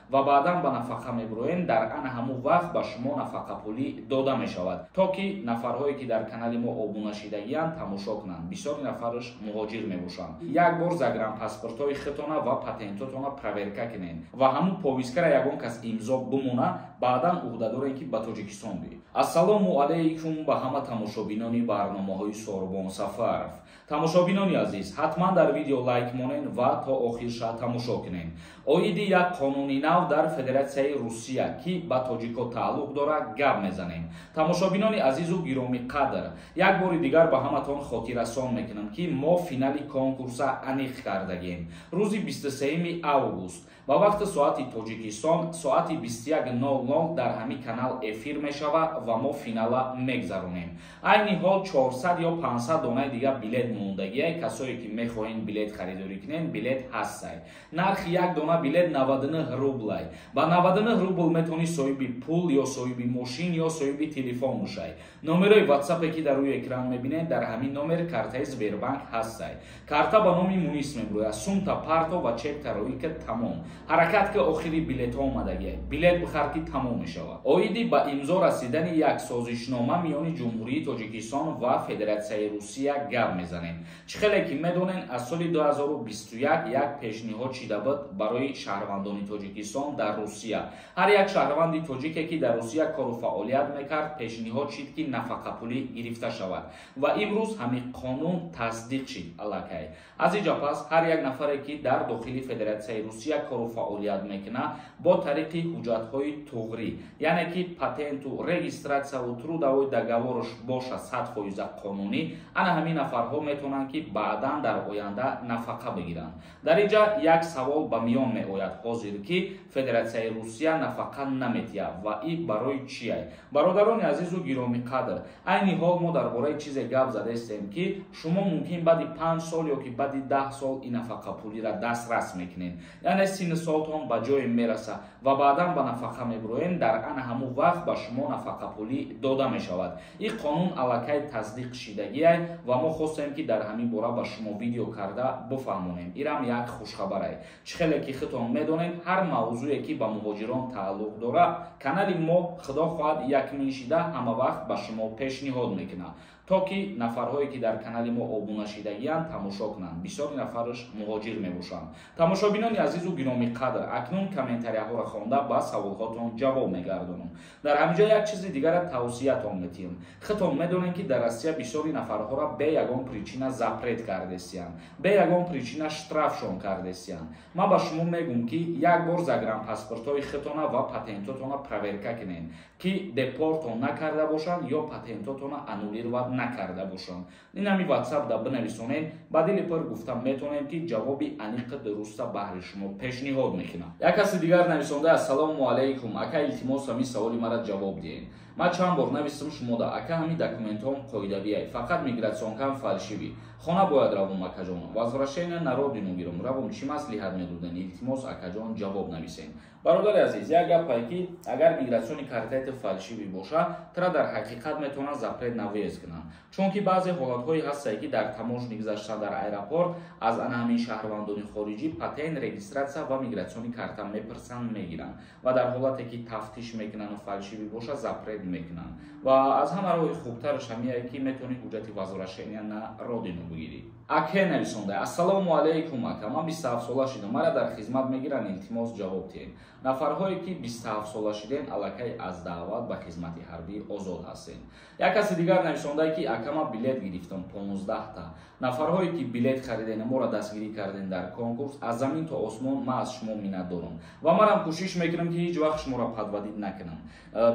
ва баъдан ба нафақа мебуроен, дар ана ҳамун вақт ба шумо нафақапулӣ дода мешавад, то ки нафарҳое ки дар канали мо обуна шидагиянд, тамошо кунанд. Бисёри нафараш муҳоҷир мебошанд. Як бор загранпаспортҳои худтона ва патентотона проверка кунед ва ҳамун повесткара ягон кас имзо бимона, баъдан уҳдадорем, ки ба Тоҷикистон биёед. Ассалому алайкум ба ҳама тамошобинони барномаҳои Сорбон Сафаров. Тамошобинони азиз, ҳатман дар видео лайк монен ва то охирша тамошо кунед. Оиди як қонуни нав дар Федератсияи Русия, ки ба тоҷико тааллуқ дорад, гап мезанем. Тамошобинони азизу гиромӣ қадр, як бори дигар ба ҳаматон хотиррасон мекунам, ки мо финали конкурса аниқ кардагем. Рӯзи 23 август ба вақти соати Тоҷикистон соати 21:00 дар ҳамин канал эфир мешавад ва мо финала мегзаронем. Айни ҳол 400 ё 500 донаи дигар билет мондагиай. Касое ки мехоҳед билет харидорӣ кунед, билет ҳастай. Нархи як дона билет 99 рублай. Ба 99 рубл метавонӣ соҳиби пул ё соҳиби мошин ё соҳиби телефон бошай. Номерои ватсапе, ки дар рӯи экран мебинед, дар ҳамин номер картаи Сбербанк ҳастай. Карта ба номи Мунис мебурояд. Сумта парто ва чек тароӣ, ки тамом. Ҳаракат, ки охири билетҳо омадагиай. Билет бихар, ки тамом мешавад. Оиди ба имзо расидани як созишнома миёни Ҷумҳурии Тоҷикистон ва Федератсияи Русия гап мезанем. Чӣ хеле ки медонен, аз соли 2021 як пешниҳод шида буд барои шаҳрвандони Тоҷикистон дар Русия. Ҳар як шаҳрванди тоҷике, ки дар Русия кору фаъолият мекард, пешниҳод шид, ки нафақапулӣ гирифта шавад, ва имрӯз ҳамин қонун тасдиқ шид аллакай. Аз инҷа пас ҳар як нафаре, ки дар дохили Федератсияи Русия кору фаъолият мекунад бо тариқи ҳуҷҷатҳои туғрӣ, яъне ки патенту регистратсияву трудовой договораш боша, 100% қонунӣ, ана ҳамин нафарҳо метавонанд, ки баъдан дар оянда нафақа бигиранд. Дар инҷа як савол ба миён меояд ҳозир, ки Федератсияи Русия нафақа наметиҳад ва и барои чия? Бародарони азизу гиромӣ қадр, айни ҳол мо дар бораи чизе гап задаистем, ки шумо мумкин баъди 5 сол ё ки баъди 10 сол ин нафақапулиро дастрас мекунед, яъне синни солтон ба ҷое мераса ва баъдан ба нафақа мебуроен, дар ана ҳамун вақт ба шумо нафақапулӣ дода мешавад. Ин қонун аллакай тасдиқ шидагиай ва мо хостем, ки дар ҳамин бора ба шумо видео карда бифаҳмонем. Ирам як хушхабарай. Чӣ хеле ки худтон медонед, ҳар мавзӯе, ки ба муҳоҷирон тааллуқ дорад, канали мо, худо хоҳад, якмин шида ҳама вақт ба шумо пешниҳод мекунад, то ки нафарҳое, ки дар канали мо обуна шидагиянд, тамошо кунанд. Бисёри нафараш муҳоҷир мебошанд. Тамошобинони азизу гиромӣ қадр, акнун комментарияҳоро хонда, ба саволҳотон ҷавоб мегардонам. Дар ҳаминҷо як чизи дигара тавсиятон метиҳам. Худтон медонед, ки дар Россия бисёри нафарҳоро бе ягон причина запрет кардестиянд, бе ягон причина штрафшон кардестиянд. Ман ба шумо мегӯм, ки як бор загранпаспортҳои худтона ва патентотона проверка кунед, ки депортон накарда бошанд ё патентотона аннулировать накарда бошанд. Ин ҳами ватсап да бинависонед, ба дили пир гуфта метавонем, ки ҷавоби аниқи дуруста баҳри шумо пешниҳод мекунам. Як каси дигар нависонда: «Ассалому алайкум, ака, илтимос, ҳамин саволи мара ҷавоб диҳед. Ман чанд бор навистам шумода. Ака, ҳамин документҳом қоидавиай, фақат миграционкам фальшивый. Хона бояд равум, акаҷон, возвращение на родину гирам, равум, чӣ маслиҳат медоден? Илтимос, акаҷон, ҷавоб нависен». Бародари азиз, як гапае, ки агар миграционный картаи фальшивый боша, тра дар ҳақиқат метавонанд запрет на въезд кунанд, чунки баъзе ҳолатҳое ҳастае, ки дар таможни гузашта, дар аэропорт аз ана ҳамин шаҳрвандони хориҷӣ патент, регистратсия ва миграционный карта мепурсанд, мегиранд ва дар ҳолате ки тафтиш мекунанду фальшивый боша, запрет мекунанд. Ва аз ҳама роҳи хубтараш ҳамияе, ки метавонӣ ҳуҷҷати возвращения на родину бигирӣ. Аке нависонда: «Ассалому алайкум, ака, ман 27 сола шидам, мара дар хизмат мегиранд? Илтимос, ҷавоб диҳед». Нафарҳое, ки 27 сола шиден, аллакай аз даъват ба хизмати ҳарбӣ озод ҳастед. Як каси дигар нависондае, ки ака, ман билет гирифтам 15та. Нафарҳое, ки билет хариден, моро дастгирӣ карден дар конкурс, аз замин то осмон ман аз шумо миннатдорам ва манам кӯшиш мекунам, ки ҳеҷ вақт шуморо подводить накунам.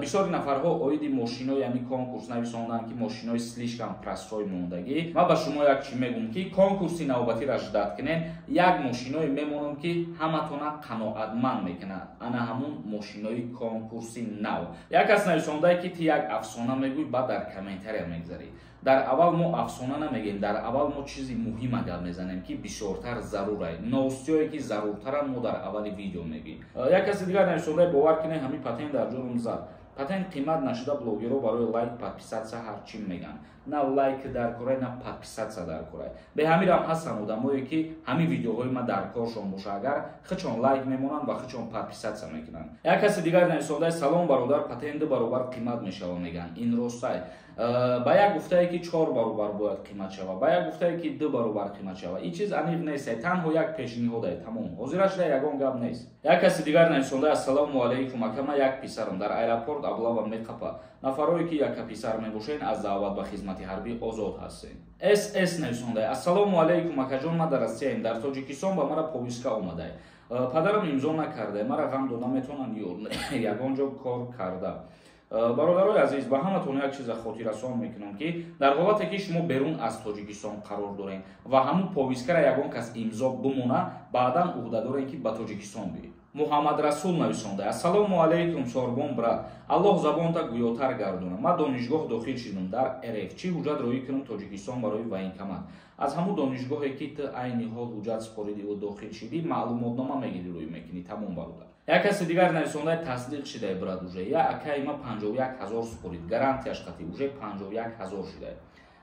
Бисёри нафарҳо оиди мошинои ҳамин конкурс нависонданд, ки мошинои слишком простой мондагӣ. Ман ба шумо як чӣ мегӯм, ки конкурси навбатиро ждать кунед, як мошиное мемонам, ки ҳаматона қаноатманд мекунад, ана ҳамун мошинои конкурси нав. Як кас нависондае, ки ти як афсона мегӯй, баъд дар комментария мегзарӣ. Дар аввал мо афсона намегӯем, дар аввал мо чизи муҳима гап мезанем, ки бисёртар зарурай. Новостиое, ки заруртаранд, мо дар аввали видео мегӯем. Як каси дигар нависондае: «Бовар кунед, ҳамин патент дар ҷурм зад. Патент қимат нашуда, блогерҳо барои лайк, подписаться ҳар чӣ мегӯянд. На лайк дар корай, на подписаться дар корай. Беҳамирам ҳастанд одамое, ки ҳамин видеоҳои ма дар коршон боша, агар хичон лайк мемонанд ва хичон подписаться мекунанд. Як каси дигар нависондаи: «Салом, бародар, патент ду баробар қимат мешава, мегӯянд, ин ростай?» Ба як гуфтае, ки чор баробар бояд қимат шава, ба як гуфтае, ки ду баробар қимат шава. Ин чиз аниқ нест, танҳо як пешниҳодае, тамом. Ҳозирашда ягон гап нест. Як каси дигар нависонда: «Ассалому алайкум, акама, як писарам дар аэропорт облава меқапа. Нафарое, ки яка писар мебошен, аз даъват ба хизмати ҳарбӣ озод ҳастен?» Сс нависонда: «Ассалому алайкум, акаҷон, ма дар Россияем, дар Тоҷикистон ба мара повестка омадай, падарам имзо накарда, мара ғам дода метавонанд ё ягон ҷо кор карда?» Бародарои азиз, ба ҳаматон як чиза хотиррасон мекунам, ки дар ҳолате ки шумо берун аз Тоҷикистон қарор дорем ва ҳамун повесткара ягон кас имзо бимона, баъдан уҳда дорем, ки ба Тоҷикистон биед. Муҳаммадрасул нависонда: «Ассалому алайкум, Сорбон брат, Аллоҳ забонта гӯётар гардона. Ман донишгоҳ дохил шидам дар РФ, чӣ ҳуҷҷат роӣ кунам Тоҷикистон барои военкомат?» Аз ҳамун донишгоҳе, ки ту айни ҳол ҳуҷҷат супоридиву дохил шидӣ, маълумотнома мегирӣ, рӯй мекунӣ, тамом, бародар. Як каси дигар нависонда: «Тасдиқ шидай, брат, уже?» Я акаи ма 51 000 супорид, гарантияш қатӣ уже 51 000 шидай.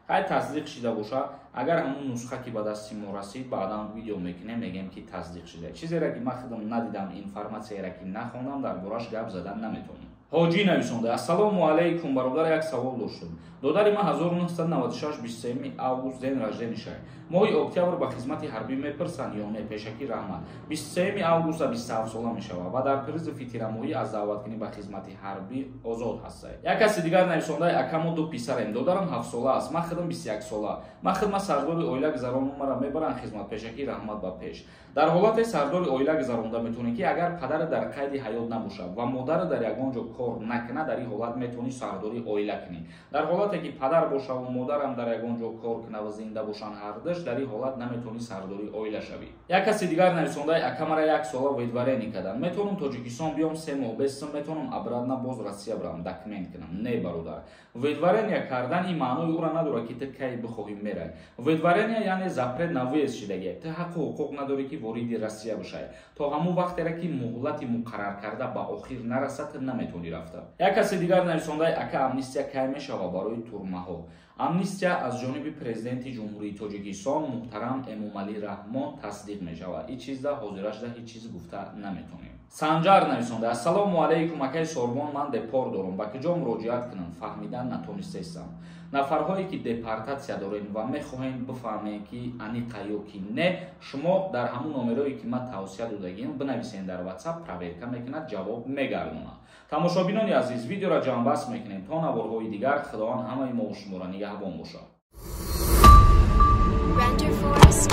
Хай, тасдиқ шида боша, агар ҳамун нусха ки ба дасти мо расид, баъдан видео мекунем, мегӯем, ки тасдиқ шида. Чизере ки ман худам надидам, информатсияере ки нахондам, дар бораш гап задан наметавонам. Ҳоҷӣ нависонда: «Ассалому алайкум, бародар, як савол доштум. Додари ман 1996 23 август день рождения шай, моҳи октябр ба хизмати ҳарбӣ мепурсанд ё не? Пешакӣ раҳмат. 23 августа 27 сола мешавад ва дар призыви тирамоҳӣ аз даъваткунӣ ба хизмати ҳарбӣ озод ҳастай?» Як каси дигар нависонда: «Акамо, ду писарем, додарам 7 сола аст, ман худам 21 сола. Ман хидмат сардори оила гузарону, мара мебаранд хизмат? Пешакӣ раҳмат ба пеш.» Дар ҳолате сардори оила гузаронда метавонӣ, ки агар падаре дар қайди ҳаёт набошад ва модаре дар ягон ҷо кор накунад, дар ин ҳолат метавонӣ сардори оила кунӣ. Дар ҳолате ки падар бошаву модарам дар ягон ҷо кор кунад ва зинда бошанд ҳардуш, дар ин ҳолат наметавонӣ сардори оила шавӣ. Як каси дигар нависондаи: «Ака, мара як сола выдворение карданд, метавонам Тоҷикистон биём, 3 моҳ бестам, метавонам обратно боз Россия бирам, документ кунам?» Не, бародар, выдворение кардан ин маънои ӯра надорад, ки ту кай бихоҳӣ мерай. Выдворение яъне запрет на въезд шидагия, ту ҳаққу ҳуқуқ надорӣ, ки вориди Россия бишавӣ. То ҳамун вақтера ки муҳлати муқарраркарда ба охир нарасад, ту наметавонӣ рафта. Як каси дигар нависондаи: «Ака, амнистия кай мешава барои турмаҳо?» Амнистия аз ҷониби Президенти Ҷумҳурии Тоҷикистон муҳтарам Эмомалӣ Раҳмон тасдиқ мешавад. Ин чизда ҳозирашда ҳеҷ чиз гуфта наметавонем. Санҷар нависонда: «Ассалому алайкум, акаи Сорбон, ман депорт дорам, ба куҷо муроҷиат кунам? Фаҳмидан натонистаистам.» Нафарҳое, ки депортатсия дорем ва мехоҳем бифаҳмем, ки аниқа ё ки не, шумо дар ҳамун номерое, ки ман тавсия додагиам, бинависем дар WhatsApp, проверка мекунад, ҷавоб мегардонад. Тамошобинони азиз, видеоро ҷамъбаст мекунем. То наворҳои дигар Худованд ҳамаи мову шуморо нигаҳбон бошад. Render Forest.